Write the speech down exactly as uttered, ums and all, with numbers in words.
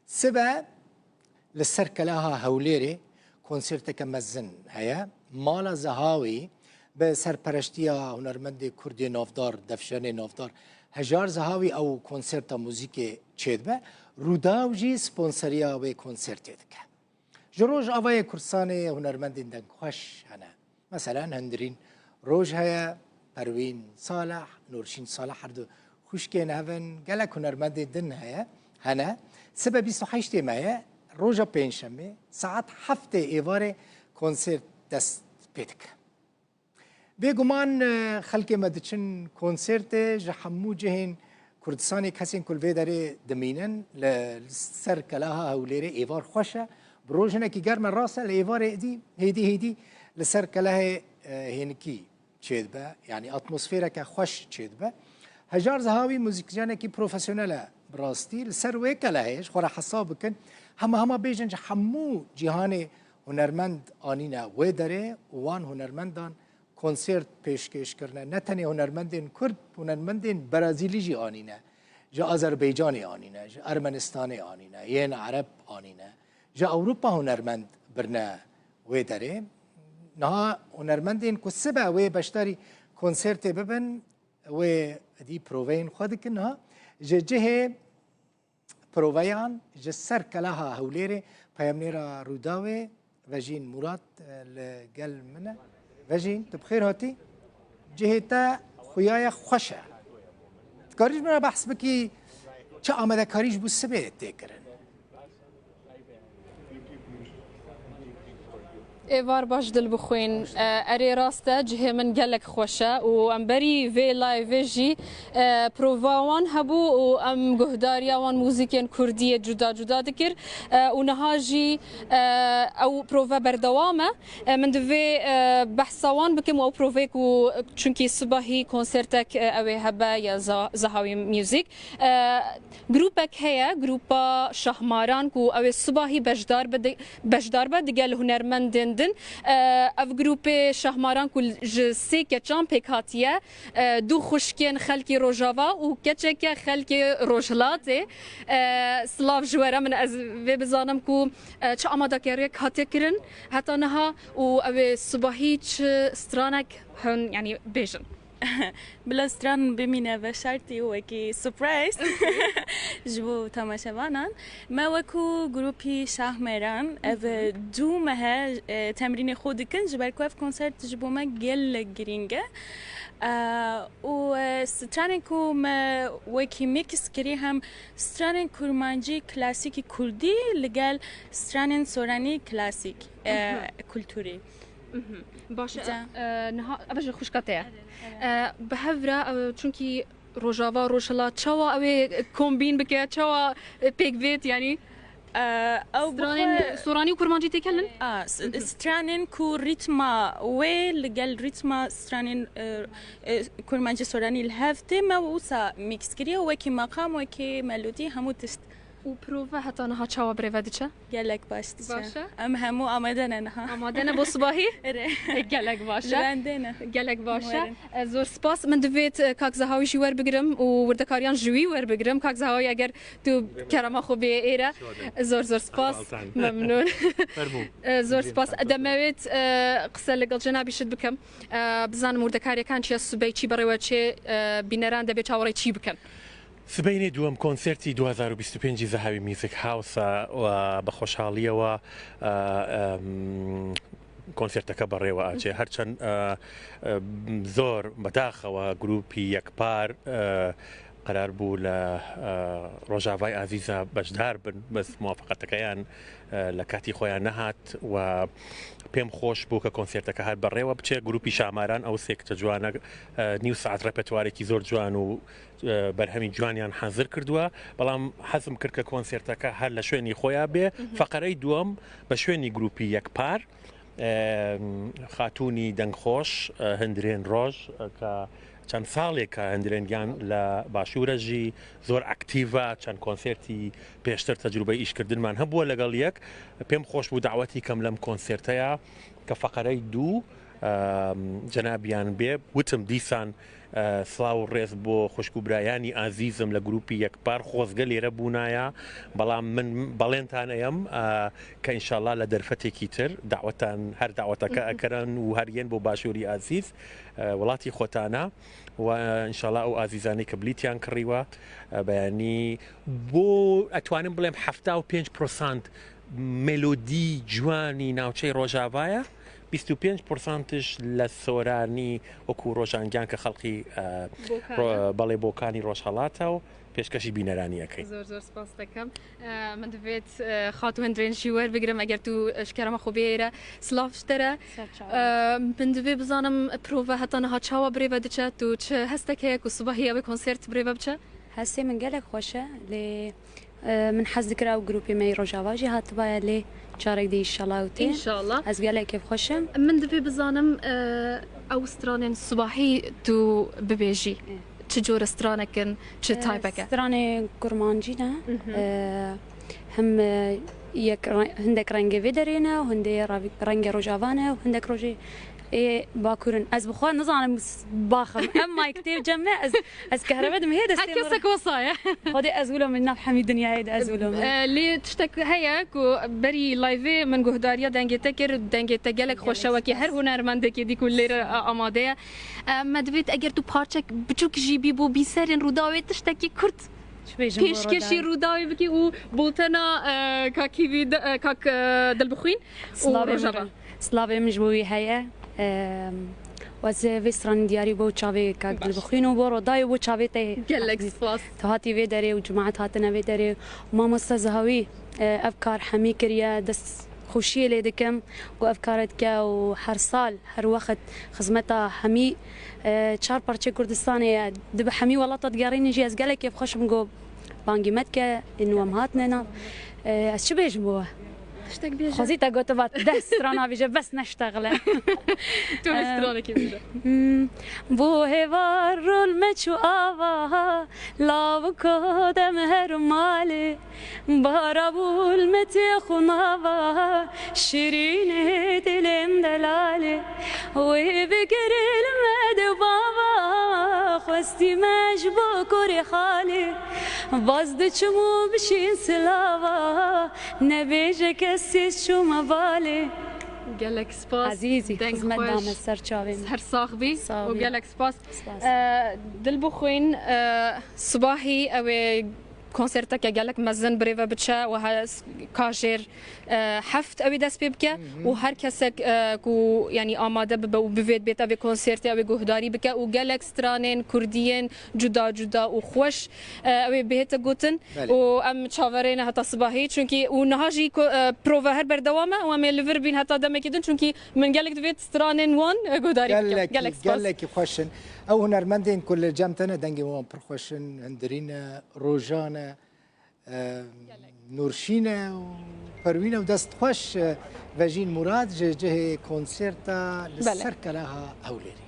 Sibe li ser Keleha Hewlêrê konserteke mezin heye. Mala Zehawî bi serpereştiya hunermendê Kurdê navdar Defşenê navdar Hejar Zehawî ew konserta muzîkê çêdibe. Rûdaw jî sponseriya wê konsertê dike. Ji Rojavayê Kurdistanê hunermendên dengxweş hene. Meselen Hindirîn Roj heye, Perwîn Salih, Nurşîn Salih her du xwişkên hev in, gelek hunermendên din heye, hene. Sibe bîst û heştê me ye, roja pêncşemê, saet heftê êvarê konsert dest pê dike. Bêguman, e, xelkê me diçin konsertê ji hemû cihên Kurdistanê, kesên ku li vê derê dimînin, li, li ser Keleha Hewlêrê êvar xweş e. Bi roj hinekî germ e, rast e, li êvarê dî hêdî hêdî li ser kelehê, e, hênikî çêdibe, yanî atmosfereke xweş çêdibe. Hejar Zehawî muzîkjenekî profesyonel e bi rastî. Li ser wê kelehê ji xwe re hesab bikin, hema hema bêjin ji hemû cîhanê hunermend anîne wê derê û wan hunermendan konsert pêşkêş kirine. Ne tenê hunermendên Kurd, hunermendên Brazîlî jî anîne. Ji Azerbaycanê anîne, ji Ermenistanê anîne, yên Ereb anîne. Ji Ewropa hunermend birine wê derê. Niha hunermendên ku sibe wê beşdarî konsertê bibin, wê dî proveyên xwe dikin. Niha ji cihê proveyan ji ser Keleha Hewlêrê peyamnêra Rûdawê Vejîn Murat, e, li gel min e. Vejîn, tu bi xêr hatî. Cihê te xuya ye, xweş e. Dikarî ji min re behs bikî, çi amadekarî ji bo sibê tê kirin? Êvar baş, dil bixwîn. E, erê, rast e, cihê min gelek xweş e û em berî vê live-ê jî, e, prova wan hebû û em guhdariya wan muzîkên kurdî yê cuda cuda dikir. E, û niha jî, e, ew prova berdewam e. E, min divê, e, behsa wan bikim û ew proveyê ku, çunkî sibahî konsertek, e, ew ê hebe ya Za-, Zahawi Music. E, Grûpek heye, grûpa Şahmaran ku ew ê sibahî beşdar be di-, beşdar be digel hunermendên din. E, ev grûpê Şahmaran ku ji sê keçan pêk hatiye, e, du xwişkên xelkê Rojava û keçeke xelkê Rojhilatê. E, silav ji we re, min ez vê bizanim ku, e, çi amadekariyek hatiye kirin heta niha û ew ê sibahî çi stranek hûn, yanî bêjin. Bila stran bimîne veşartî û wekî surprise ji bo temaşevanan. Me wekû grûpî Şahmeran, ev du meh e, temrînê xwe dikin, ji ber ku ev konsert ji bo me gelek girîng e. E, û, e, stranên ku me wekî mix kirî hem stranên kurmancî klasîkî kurdî li gel stranên soranî klasîk, e, kulturî. Mhm. Baş e, Ca- e, niha, ev ji xwişka te ye. E, bi hev re, e, çunkî Rojava, Rojhilat, çawa ew ê kombîn bike, çawa, e, pêk bêt, yanî? E, ew bi Stranên xwe soranî û kurmancî têkelin? A, s-, stranên ku rîtma wê li gel rîtma stranên, e, e, kurmancî soranî li hev tê, me wisa mix kiriye, wekî meqam, wekî melodî, hemû tişt. Û prova heta niha çawa birêve diçe? Gelek baş diçe. Baş e? Em hemû amade ne niha. Amade ne bo sibahî? Erê. Gelek baş e. Li bendê ne. Gelek baş e. Werin. E, zor spas. Min divêt, e, kak Zehawî jî werbigirim û wirdekariyan ji wî werbigirim. Kak Zehawî, eger tu kerema xwe bê êre. Zor, zor spas. Memnûn. Fermû. E, zor spas. Demewêt, e, qise li gel Cenabî şit bikim. E, bizanim wirdekariyê kan çi ye, sibey çi berêwe çê, e, bîneran debê çawa rê çi bikin. Sibeyê duwem konsertî du hazar û bîst û pêncî Zahawi Music House e û bi xweşhaliyê we, e, em, konserteke berêwe açe. Herçend, e, e, zor bedaxewe grûpî Yekpar, e, qerar bû li, e, Rojavayê Azîza beşdar bin, bes muwafaqetekeyan, e, li katî xwe ya nehat û pêm xweş bû ke konserteke her berêwe biçe. Grûpî Şahmaran ew sê kiçe ciwan e, e, nîv saet repertuarêkî zor ciwan û e, berhemî ciwaniyan hazir kirduwe, belam hezm kir ke konserteke her li şwênî xwe ya bê. Feqerey duwem bi şwênî grûpî Yekpar, e, xatûnî dengxweş, e, Hindirên Roj, e, ke çend salêk e Hindirên Giyan li Başûr e jî zor aktîv e, çend konsertî pêştir tecrûbeyê îşkirdinman hebûwe legel yek. Pêm xweş bû dawetî kem lem konserteya ke feqerey dû, ئەم، جەنابیان بێ. وتم دیسان، ئە، سڵاو و ڕێز بۆ خوشک و برایانی ئازیزم لە گروپی یەکپار. خۆزگە لێرە بوونایە، بەڵام من بەڵێنتان ئەیەم، ئە، کە ئینشاءالله لە دەرفەتێکی تر داوەتان، هەر داوەتەکە ئەکەرن و هەر یەن بۆ باشووری ئازیز، ئە، وڵاتی خۆتانە. و ئینشاءالله ئەو ئازیزانەی کە بلیتیان کڕیوە، ئە، بەیانی بۆ، ئەتوانم بڵێم، حەفتا و پێنج پرۆسانت مێلۆدی جوانی ناوچەی ڕۆژاڤایە، بیست و پێنج پرۆسانتش لە سۆرانی، وەکو ڕۆژانگیان کە خەڵکی، ئە، بۆکانە. ڕۆ-، بەڵێ، بۆکانی ڕۆژهەڵاتە و پێشکەشی بینەرانی ئەکەین. زۆر زۆر سپاس دەکەم. ئە، من دەبێت، ئە، خاتوون درێنشی وەربگرم، ئەگەر تو، ئە، شکرەمە خۆ بێرە. سلااف شتەرە. سەرچاوە. ئە، من دەبێ بزانم پرۆڤە هەتا نەها چاوە برێڤە دچە، تو چ هەستەکەیە و سباهی ئەوێ کۆنسێرت برێڤە بچە؟ هەستێ من گەلێک خۆشە، لێ، ئە، من حەز دکرا و گروپی مەی ڕۆژاوا ژی هاتبایە، لێ چارێک دی ئینشاڵا و تێ. ئینشاڵا. ئەز گەلێک کێف خۆشم. من دەبێ بزانم، ئە، ئەو سترانێن سباهی تو ببێژی. ئێ. چ جۆرە سترانێکن، چ ئە، تایپەکە؟ سترانێ کورمانجینە. مهم. ئە، هەم، ئە، یەک ڕە-، هەندێک ڕەنگێ وێ دەرێنە و هەندێ ڕاوی-، ڕەنگێ ڕۆژاوانە و هەندێک ڕۆژێ ئێ باکوورن. ئەز بخوا نزانم س-، باخم. ئەم مایک تێ جەمە، ئەز، ئەز کەهرەبە دم هێ دەستێ هەر کەسەک وەسایە. خۆدێ ئەز ولۆم ناف حەمی دنیایێ دە ئەز ولۆم. ئە، لێ تشتێک هەیە کو بەری لایڤێ من گوهداریە دەنگێ تەکر، دەنگێ تە گەلێک گەلێک خۆشەوەکی سپاس. هەر هونەرمەندێکی دیکو لێرە، ئە، ئامادەیە. ئە، مە دەبێت ئەگەر تو پارچەک بچووک ژی بی بۆ بیسەرێن ڕووداوێت تشتێکی کورت چ بێژم بۆ پێشکەشی ڕووداوی؟ ڕووداوی بکی و بۆتەنا، ئە، کاکی وی د-، ئە، کاک، ئە، دڵبخوین و سڵاوێ ڕۆژەڤە. من، سڵاوێ من ji bo wî heye. Em, ez vê stranî diyarî bo çavê kak Baş. Dilbixwîn û bo rodayê bo çavê te. Gelek spas. Tu hatî vê derê û cemaet hatine vê derê. Mamoste Zehawî, e, ev kar hemî kiriye, dest xweşiyê lê dikim ku ev kare dike û her sal, her wext xizmeta hemî, e, çar parçeyê Kurdistanê ye. Dibe hemî welata digerîne jî ez gelek kêfxweş im ku bangî me dike, ên wem hatine na. E, ez çi bêjim bo we? Tiştek bêje. Xwezî te gotiba deh strana bêje, bes neştexile. Tu vê stranekê bêje. Hmm, bo hêvar rol me çû ava, lawiko dem her malê. Bara bûl me tê xunava, şirînê dilêm delalê. Wê bigiril me de bava, xwestî me ji bo korê xalê. Vaz diçim û bişîn silava, nebêje kesî çûme valê. Gelek spas. Ezîzî, deng xizmet xweş. Dame ser çavê min. Her sax bî. Sağ û bî. Gelek spas. Spas. Ee, Dilbixwîn, ee, sibahî ew ê konserteke gelek mezin birêve biçe û he-, ka jêr, e, heft ew ê dest pê bike. Hı hı. Û her kesek, e, ku, yanî, amade bibe û bivêt bête vê konsertê, ew ê guhdarî bike û gelek stranên kurdiyên cuda cuda û xweş, e, ew ê bihête gotin. Belê. Û em çaverê ne heta sibahî, çunkî û niha jî ku, e, prova her berdewam e û em ê li vir bîn heta demekî din, çunkî min gelek divêt stranên wan, e, guhdarî bikim. Gelekî, gelek spas. Gelekî xweş in. Ew hunermendên ku li cem te ne, dengê wan pir xweş in, Hundirîn e, Rojan e, e, Gelek. Nûrşîn e û Perwîn e û dest xweş, e, Vejîn Murad ji cihê konserta li Belê. Ser Keleha Hewlêrê.